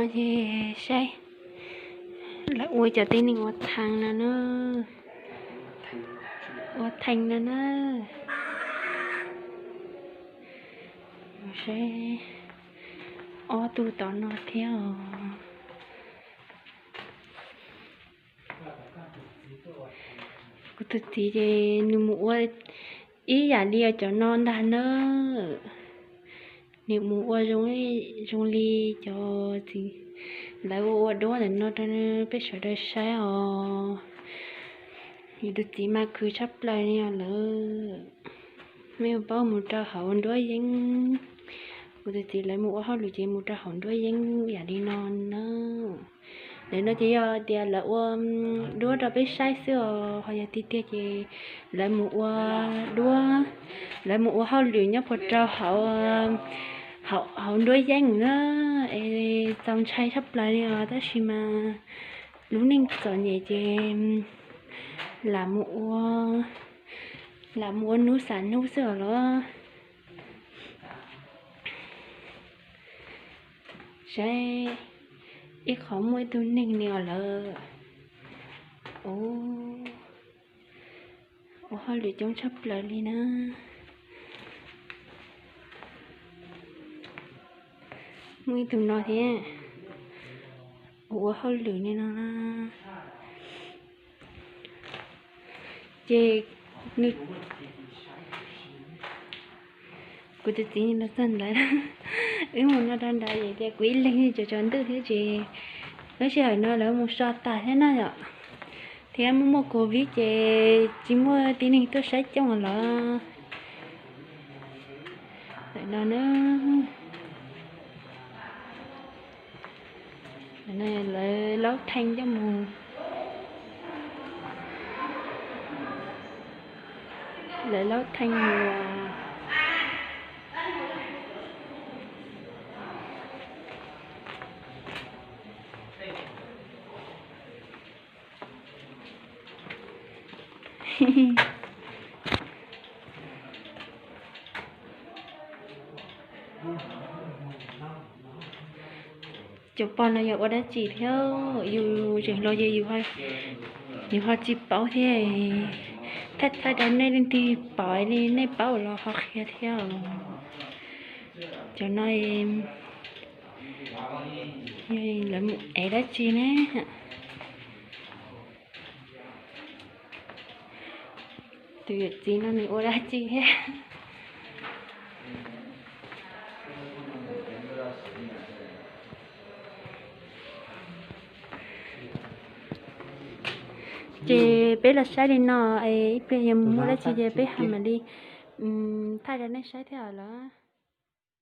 Ces saib, lawv ua cov tib neeg ua thee no na, ua thee no na. Saib, ob tug tom no thiab os. Kuv tus txiv ces nws mus ua ib yam li cov no ntag na. Nws mus ua zoo li cov txiv, lawv ua ua duab ntawm no rau peb sawv daws saib os. Yus tus txiv mas khwv tshaj plaws li os lawm. Mej paub mus rau hauv nruab yeeb, kuv tus txiv lawv mus ua hauj lwm ces mus rau hauv nruab yeeb yam li no na. Ntawm no ces yog tias lawv ua duab rau peb saib xwb os, ho yog tiag tiag ces lawv mus ua duab, lawv mus ua hauj lwm nyob puas rau hauv, hauv nruab yeeb na. Es txaus ntshai tshaj plaws li os, tab sis mas lub neej txom nyem ces lam mus ua, lam mus ua hnub xam hnub xwb os los. Saib, ib qhov muaj ib tug neeg ni os lawm. Ua hauj lwm coob tshaj plaws li na. Muaj ib tug no thiab, ua hauj lwm li no na. Ces nws, kuv tus txiv los txog ntawd, wb mus no rau nrad es tias kuv ib leeg cov tsaus ntuj thiab ces lub sij hawm no lawv mus so tas thiab na yom, thiab muaj muaj covid ces tsis muaj tib neeg tuaj saib coob los. Ntawm no na, lawv laub thee coj mus, lawv laub thee mus. Cov pog no yog ua dab tsi thiab? Yus tseem hluas ces yus ho tsis paub thiab. Thaij thaij rau nej leej twg pom li nej paub los ho qhia thiab. Cov no lawv mus ev dab tsi ne? Tus yawm txiv no nws ua dab tsi thiab? Ces peb los saib li no, ib pliag yog mus muaj dab tsi ces peb hais mam li thaij rau nej saib thiab os lawm.